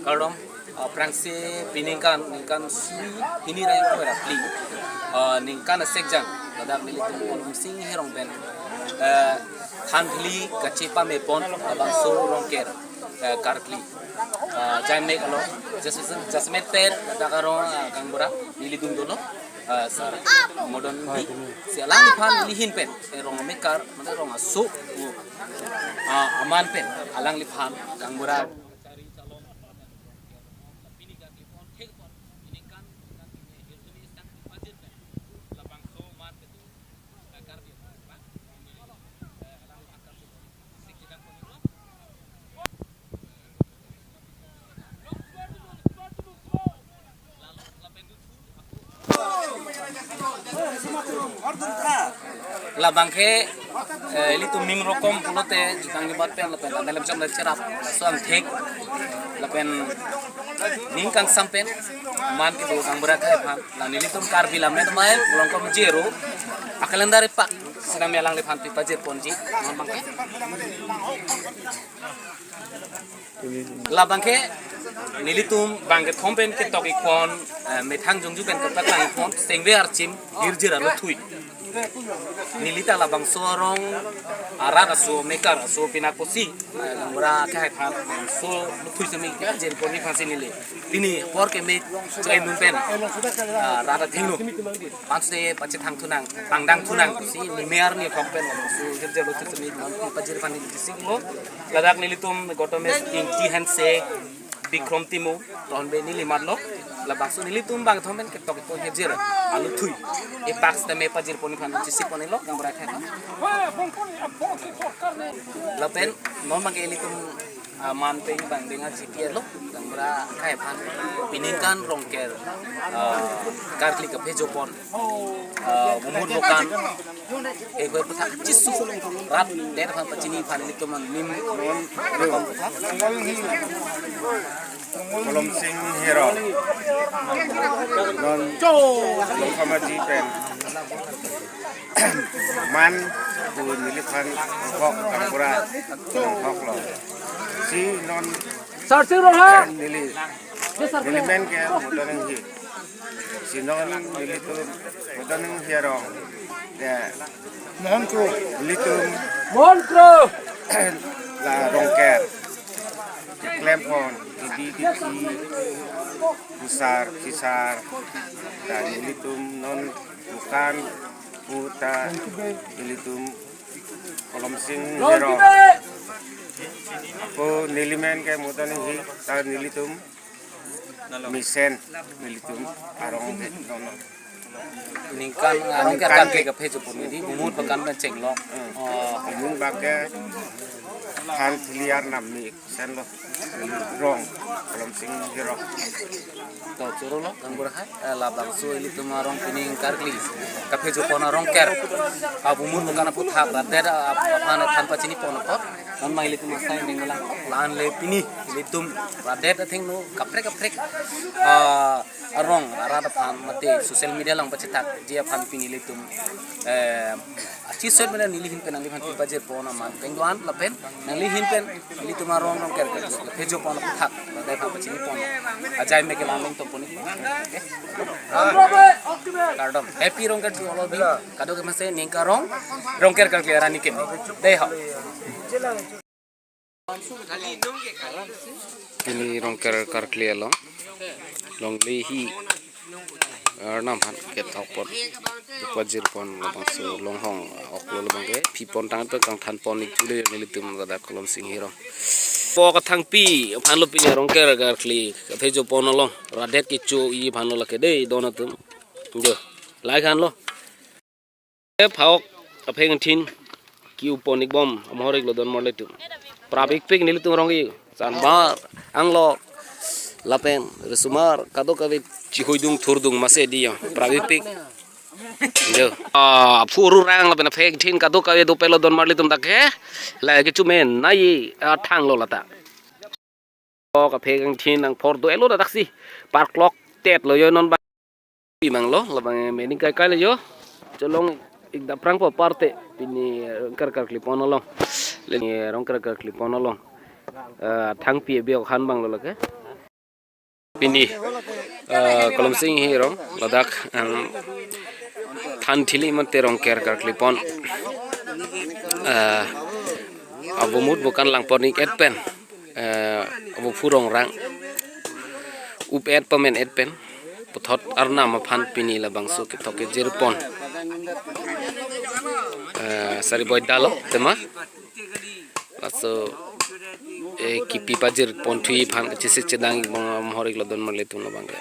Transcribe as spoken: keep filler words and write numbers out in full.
Kardom, ah, aphrangsi pini ningkan, ningkan suri hini ra ingkoi ra phli, ah, ningkan asekjang, ladak nelitum Kolomsing Hirong pen, eh, thanphli kachepamepon labangso Rongker, eh, karkli, ah, ajaimek along, jas-, jasemet pen ladak arong, ah, gaonbura neli dundunlo, ah, sar Modon Ingti, si alangliphan neli ahin pen, eh, rong amekar, mane rong aso, ah, aman pen alangliphan gaonbura Labang ke, eh, ilitum nim rokom pulote jutang jubat pen lapen tanggal lemchom le cherap laso angthek lapen ning kangsam pen aman kedo gaonbura akhei aphan la nelitum Karbi Lammet Amei Longkrom Jero a-calendar ipak sitame alangliphan pipajirponji non abang ke. Labang ke nelitum bang kethom pen ketok ikon, eh, methang jongju pen kepaklang ikon sengve archim hirjir aluthui. Neli ta labangso arong arat aso amekar aso pinakosi, eh, gaonbura akhei aphan labangso luthui semi jirpon aphansi neli pini apor keme chai nun pen, ah, rat athengno aphansi pachethang thunang, pangdang thunang si neli arni athom pen labangso hirjir aluthui semi pipajir aphan neli disi lo. Ladak nelitum Gautam Ingti Hanse, Bikrom Timung, Ronbe neli matlo. Labangso nelitum bang kethom pen ketok ikon hirjir aluthui ipak sitame pajirpon aphan chisiponlo gaonbura akhei. Lapen non abang ke ilitum, ah, aman pen bang denga G P L lo gaonbura akhei aphan pini ningkan Rongker, ah, karkli kaphejopon, ah, bumur bokan, eh, gue puthak chisu rat det aphan pachini aphan ilitum nim non rokom puthak. Kolomsing Hirong non Longkrom Aji pen aman pu neliphan hok gaonbura hok lo. Si non Sarsing Ronghang. Neli, neli men ke Modon Ingti. Si non nelitum Modon Ingti arong. De Mohon Kro. Nelitum Mohon Kro. La Rongker klempon, ibi ibi, pusar, kisar, dan nelitum non bukan puta nelitum Kolomsing Hirong. Ako neli men ke Modon Ingti, ta nelitum mesen nelitum arong ke non. Ningkan, ah, ningkan karkli kaphejopon neli bumur bokan pen chenglo. Hmm. Oh. Bumur bokan ke thanphli arnam mesen lo. Rong, Kolomsing Hirong. To choro lo gaonbura akhei, eh, labangso ilitum arong pini karkli kaphejopon a-Rongker abumur bokan aputhak rat det, ah, aphan than pachinipon apot. Non abang ilitum asai ninglang lan le pini ilitum rat det athengno kaprek kaprek, ah, arong arat aphan mate social media along pachethakji aphan pini ilitum, eh, achi sot mena neli ahin pen nangliphan pipajirpon aman pen do-an lapen nangli ahin pen ilitum arong Rongker kaphejopon aputhak rat det aphan pachinipon ajaimek ke lang longtongpon. Kardom. Happy Rongker to all of you. Kadokave masi ningkan arong Rongker karkli arni keme. Dei ho. Pini Rongker karkli along longle hi arnam aphan kethokpon, pajirpon labangso longhong oklo labang ke phipon tang pen kangthanpon ik chule nelitum ladak Kolomsing Hirong. Po kathangpi aphan lo pini Rongker karkli kaphejopon along rat det kecho-i aphan lo lake dei don atum. Jo, lai khan lo. Phak-ok apheng thin ki-upon ikbom amahor iklo don marlitum. Prapikpik nelitum arong-i, Chanbar, Anglok, lapen Risomar, kadokave chihoidung thurdung masi dei ho. Prapikpik. Jo. Ah, phururang lapen apheng thin kadokave dopetlo don marlitum dak he. La kechumen nai, ah, thanglo lata. Phak-ok apheng thin nangphor do-etlo daksi. Parklok tetlo jo non ba. Pimanglo, labang mening kaikai lo jo. Cholong ik daprangpo aparte pini Rongker karklipon along. Pini Rongker karklipon along. eh, thangpi abi ok han bang lo lake. Pini, eh, Kolomsing Inghirong ladak, em, than thili mate Rongker karklipon, eh, avo mut bukan langpon ik et pen, eh, avo phurong rang up et pamen et pen puthot arnam aphan pini labangso kethok kejirpon, eh, sari boi dalo tema. Laso, eh, kipi pajirpon thui aphan kachesik chedang ik bang amhor ik lo don marli tum labang ke.